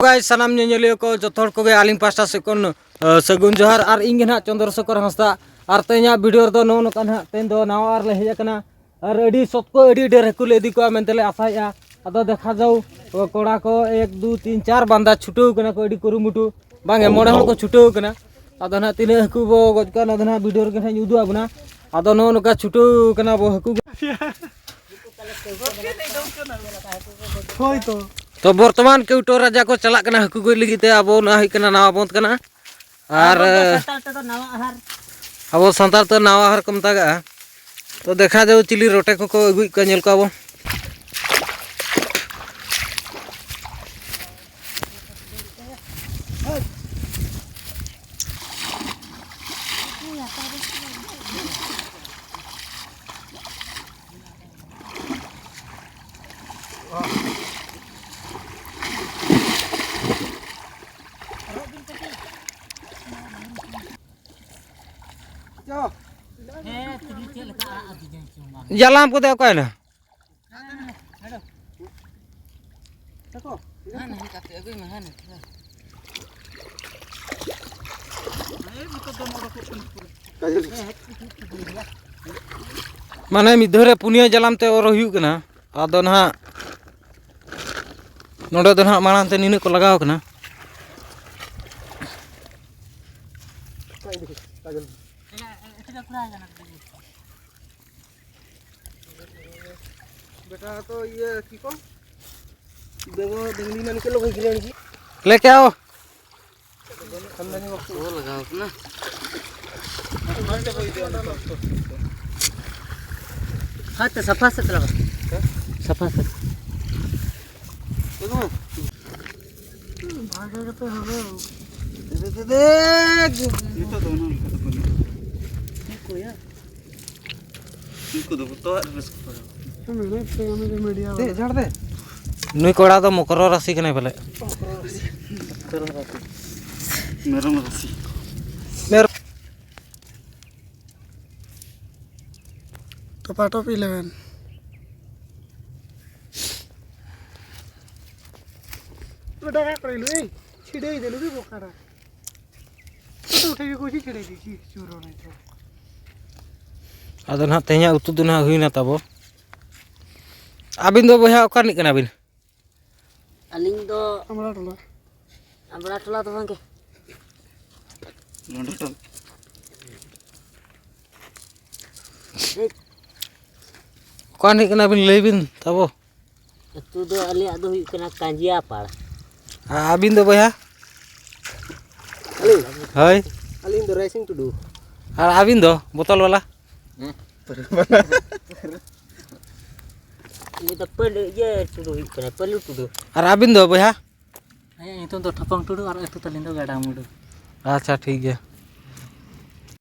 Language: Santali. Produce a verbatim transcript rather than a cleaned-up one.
ᱜᱟᱭ, ᱥᱟᱱᱟᱢ ᱧᱮᱧᱮᱞᱤᱭᱟᱹ ᱠᱚ ᱡᱚᱛᱚ ᱦᱚᱲ ᱠᱚᱜᱮ ᱟᱹᱞᱤᱧ ᱯᱟᱦᱴᱟ ᱥᱮᱫ ᱠᱷᱚᱱ, ᱟᱹ, ᱥᱟᱹᱜᱩᱱ ᱡᱚᱦᱟᱨ᱾ ᱟᱨ ᱤᱧ ᱜᱮ ᱱᱟᱦᱟᱜ ᱪᱚᱱᱫᱨᱚ ᱥᱮᱠᱷᱚᱨ ᱦᱟᱸᱥᱫᱟ᱾ ᱟᱨ ᱛᱮᱦᱮᱧᱟᱜ ᱵᱷᱤᱰᱤᱭᱳ ᱨᱮᱫᱚ ᱱᱚᱜᱼᱚ ᱱᱚᱝᱠᱟ ᱱᱟᱦᱟᱜ ᱛᱮᱦᱮᱧ ᱫᱚ ᱱᱟᱣᱟ ᱟᱦᱟᱨ ᱞᱮ ᱦᱮᱡ ᱟᱠᱟᱱᱟ᱾ ᱟᱨ ᱟᱹᱰᱤ ᱥᱚᱛ ᱠᱚ ᱟᱹᱰᱤ ᱰᱷᱮᱨ ᱦᱟᱹᱠᱩ ᱞᱮ ᱤᱫᱤ ᱠᱚᱣᱟ ᱢᱮᱱᱛᱮ ᱞᱮ ᱟᱥᱟᱭᱮᱫᱼᱟ᱾ ᱟᱫᱚ ᱫᱮᱠᱷᱟ ᱡᱟᱣ, ᱠᱚᱲᱟ ᱠᱚ ᱮᱠ, ᱫᱩ, ᱛᱤᱱ, ᱪᱟᱨ ᱵᱟᱱᱫᱟ ᱪᱷᱩᱴᱟᱹᱣ ᱠᱟᱱᱟ ᱠᱚ, ᱟᱹᱰᱤ ᱠᱩᱨᱩᱢᱩᱴᱩ᱾ ᱵᱟᱝ ᱮ, ᱢᱚᱬᱮ ᱦᱚᱲ ᱠᱚ ᱪᱷᱩᱴᱟᱹᱣ ᱠᱟᱱᱟ᱾ ᱟᱫᱚ ᱱᱟᱦᱟᱜ ᱛᱤᱱᱟᱹᱜ ᱦᱟᱹᱠᱩ ᱵᱚ ᱜᱚᱡ ᱠᱚᱣᱟ, ᱚᱱᱟ ᱫᱚ ᱱᱟᱦᱟᱜ ᱵᱷᱤᱰᱤᱭᱳ ᱨᱮᱜᱮ ᱱᱟᱦᱟᱜ ᱤᱧ ᱩᱫᱩᱜ ᱟᱵᱚᱱᱟ᱾ ᱟᱫᱚ ᱱᱚᱜᱼᱚ ᱱᱚᱝᱠᱟ ᱪᱷᱩᱴᱟᱹᱣ ᱠᱟᱱᱟ ᱵᱚ ᱦᱟᱹᱠᱩ ᱜᱚᱡ᱾ ᱦᱳᱭ ᱛᱚ᱾ ᱛᱚ ᱵᱚᱨᱛᱚᱢᱟᱱ ᱠᱮᱣᱴᱳ ᱨᱟᱡᱟ ᱠᱚ ᱪᱟᱞᱟᱜ ᱠᱟᱱᱟ ᱦᱟᱹᱠᱩ ᱜᱚᱡ ᱞᱟᱹᱜᱤᱫ ᱛᱮ᱾ ᱟᱵᱚ ᱱᱚᱣᱟ ᱦᱩᱭᱩᱜ ᱠᱟᱱᱟ ᱱᱟᱣᱟ ᱵᱚᱱᱫᱷ ᱠᱟᱱᱟ᱾ ᱟᱨ ᱟᱵᱚ ᱫᱚ ᱥᱟᱱᱛᱟᱲ ᱛᱮᱫᱚ ᱱᱟᱣᱟ ᱟᱦᱟᱨ᱾ ᱟᱵᱚ ᱥᱟᱱᱛᱟᱲ ᱛᱮ ᱱᱟᱣᱟ ᱟᱦᱟᱨ ᱠᱚ ᱢᱮᱛᱟᱜᱟᱜᱼᱟ᱾ ᱛᱚ ᱫᱮᱠᱷᱟ ᱡᱟᱣ ᱪᱤᱞᱤ ᱨᱚᱴᱮ ᱠᱚᱠᱚ ᱟᱹᱜᱩᱭᱮᱫ ᱠᱚᱣᱟ, ᱧᱮᱞ ᱠᱚᱣᱟ ᱵᱚ᱾ ᱡᱟᱞᱟᱢ ᱠᱚᱫᱚ ᱚᱠᱟᱭᱮᱱᱟ? ᱢᱟᱱᱮ ᱢᱤᱫ ᱫᱷᱟᱣ ᱨᱮ ᱯᱩᱱᱭᱟᱹ ᱡᱟᱞᱟᱢ ᱛᱮ ᱚᱨ ᱦᱩᱭᱩᱜ ᱠᱟᱱᱟ᱾ ᱟᱫᱚ ᱱᱟᱦᱟᱜ ᱱᱚᱰᱮ ᱫᱚ ᱱᱟᱦᱟᱜ ᱢᱟᱲᱟᱝ ᱛᱮ ᱱᱤᱱᱟᱹᱜ ᱠᱚ ᱞᱟᱜᱟᱣ ᱠᱟᱱᱟ᱾ बेटा तो ये की को देखो, डंगरी मैंने के लोग गिरे की। लेके आओ। वो लगाओ अपना। हाथ तो सफा से लगा। सफा से। देखो। भागेगा तो हमें। देख। ये तो दोनों। देखो यार। ᱩᱱᱠᱩ ᱫᱚ ᱵᱚᱛᱚᱨ ᱨᱟᱹᱥᱠᱟᱹ᱾ ᱢᱮᱱᱮᱫ ᱛᱮ ᱩᱱᱤ ᱫᱚ ᱢᱤᱰᱤᱭᱟ ᱫᱮ, ᱡᱷᱟᱲ ᱫᱮ᱾ ᱱᱩᱭ ᱠᱚᱲᱟ ᱫᱚ ᱢᱚᱠᱚᱨ ᱨᱟᱥᱤ ᱠᱟᱱᱟᱭ ᱯᱟᱞᱮ᱾ ᱢᱮᱨᱚᱢ ᱨᱟᱥᱤ᱾ ᱢᱮᱨᱚᱢ᱾ ᱛᱚᱯᱟ ᱴᱚᱯ ᱤᱞᱮᱵᱷᱮᱱ᱾ ᱰᱟᱸᱜᱟ ᱠᱚᱨᱮ ᱞᱩᱭ ᱪᱷᱤᱰᱟᱹᱭ ᱫᱮ ᱞᱩᱜᱤ ᱵᱚᱠᱟᱨᱟ᱾ ᱩᱴᱷᱮ ᱜᱮ ᱠᱩᱪᱤ ᱪᱷᱤᱰᱟᱹᱭ ᱫᱮ ᱪᱤ ᱪᱩᱨᱚ ᱱᱤᱛᱚᱜ᱾ ᱟᱫᱚ ᱱᱟᱦᱟᱜ ᱛᱮᱦᱮᱧᱟᱜ ᱩᱛᱩ ᱫᱚ ᱱᱟᱦᱟᱜ ᱦᱩᱭᱱᱟ ᱛᱟᱵᱚ᱾ ᱟᱹᱵᱤᱱ ᱫᱚ ᱵᱚᱭᱦᱟ ᱚᱠᱟ ᱨᱤᱱᱤᱡ ᱠᱟᱱᱟ ᱵᱤᱱ? ᱟᱹᱞᱤᱧ ᱫᱚ ᱟᱢᱲᱟ ᱴᱚᱞᱟ᱾ ᱟᱢᱲᱟ ᱴᱚᱞᱟ ᱫᱚ ᱵᱟᱝ ᱜᱮ᱾ ᱚᱠᱟ ᱨᱤᱱᱤᱡ ᱠᱟᱱᱟ ᱵᱤᱱ ᱞᱟᱹᱭ ᱵᱤᱱ ᱛᱟᱵᱚ? ᱟᱹᱛᱩ ᱫᱚ ᱟᱞᱮᱭᱟᱜ ᱫᱚ ᱦᱩᱭᱩᱜ ᱠᱟᱱᱟ ᱠᱟᱸᱡᱤᱭᱟ ᱯᱟᱲ᱾ ᱟᱨ ᱟᱹᱵᱤᱱ ᱫᱚ ᱵᱚᱭᱦᱟ? ᱟᱹᱞᱤᱧ? ᱦᱳᱭ᱾ ᱟᱹᱞᱤᱧ ᱫᱚ ᱨᱟᱭᱥᱤᱝ ᱴᱩᱰᱩ᱾ ᱟᱨ ᱟᱹᱵᱤᱱ ᱫᱚ ᱵᱳᱛᱚᱞ ᱵᱟᱞᱟ? ᱩᱱᱤ ᱫᱚ ᱯᱟᱹᱞᱩ, ᱤᱭᱟᱹ ᱴᱩᱰᱩ ᱦᱩᱭᱩᱜ ᱠᱟᱱᱟ, ᱯᱟᱹᱞᱩ ᱴᱩᱰᱩ᱾ ᱟᱨ ᱟᱹᱵᱤᱱ ᱫᱚ ᱵᱚᱭᱦᱟ? ᱟᱹᱞᱤᱧᱟᱜ ᱧᱩᱛᱩᱢ ᱫᱚ ᱴᱷᱟᱯᱚᱝ ᱴᱩᱰᱩ ᱟᱨ ᱟᱹᱛᱩ ᱛᱟᱹᱞᱤᱧ ᱫᱚ ᱜᱟᱰᱟ ᱢᱩᱰᱩ᱾ ᱟᱪᱪᱷᱟ, ᱴᱷᱤᱠ ᱜᱮᱭᱟ᱾